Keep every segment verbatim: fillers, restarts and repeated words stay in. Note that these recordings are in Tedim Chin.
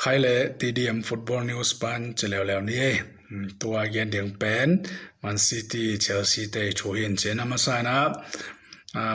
Khai le T D M Football News pan ci leuleu ni ei. Tua gen ding pen Man City Chelsea te thu hi in ci. A masa in ah,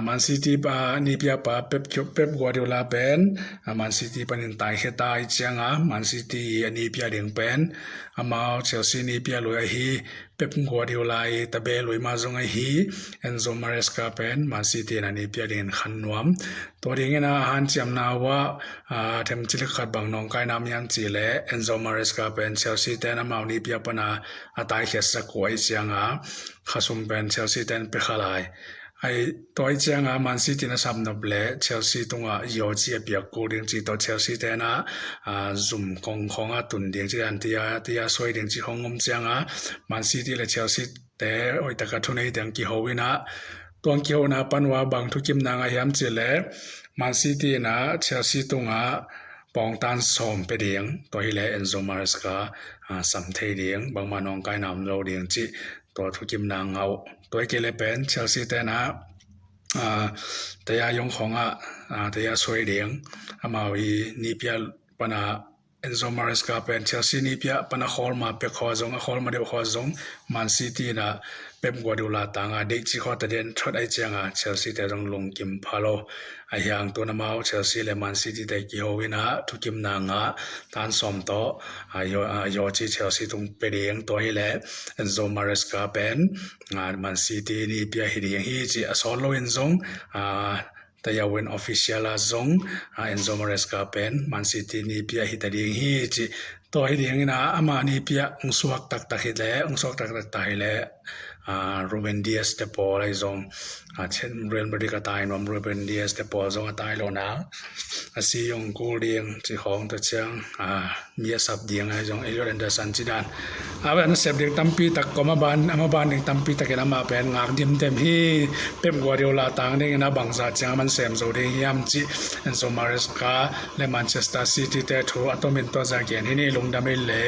Man City pa nipiapa Pep Guardiola pen Man City panin taikhia ta i cianga, Man City a nipia ding pen amau Chelsea nipia lui ahi Pep Guardiola i tabe lui mah zong ahi Enzo Maresca pen Man City in a nipia dingin khan nuam. Tua dingin a hanciamna uh ah themcilik khat bang nawngkaina miam cih leh Enzo Maresca pen Chelsea ten amau nipia pana a taikhiatsak uh ahi cianga, khasum pen Chelsea ten pia kha lai. Tua ahi cianga Man City na sapnop leh Chelsea tungah yoci a piak kul ding cih tawh Chelsea ten ah zum kong khawngah tun ding cih dan tia suai ding cih khawng om cianga, Man City le Chelsea te hoihtaka thunei teng kiho in ah, tuang kihona pan uh ah bang thukimna ngah hiam cih leh Man City in ah Chelsea tungah pawngtan sawm pia ding, tua hileh Enzo Maresca sam thei ding, bangmah nawngkaina om lo ding cih tua thukimna ngah uh. Tua hi kei le pen Chelsea ten ah taya yong khawngah taya suai ding, amau i nipia pana Enzo Maresca pen Chelsea nipia pana khawlma pek khawng zong, a khawlma deuh khawng zong Man City in ah Pep Guardiola tanga deih cih khawng ta den thot ahi cianga Chelsea te zong lungkim pha lo. Ahi hang tun amau Chelsea le Man City te kiho in ah thukimna ngah, tan sawm tawh yoci Chelsea tung pia ding, tua hileh Enzo Maresca pen Man City nipia hi ding hi cih a sawt loin zong taya win official ah zong Enzo Maresca pen Man City nipia hi ta ding hi cih. Tua hi dingin ah ama nipia ung suak taktak hileh, ung suak taktak ta hileh Ruben Dias te pawl ahi zong, Real Madrid a tai nuam Ruben Dias te pawl zong a tai lo na, a si ung kul ding cih khawng ta ciang mi a sap ding ahi zong, Elliot Anderson cih dan a ban sep ding tampi tak kom a ban, ama ban ding tampi takin amah pen ngak dimdem hi. Pep Guardiola tang dingin a bangzah ciang a man sem zo ding hiam cih Enzo Maresca le Manchester City te thu a tomin tua za gen hi ni. Lungdam ei le.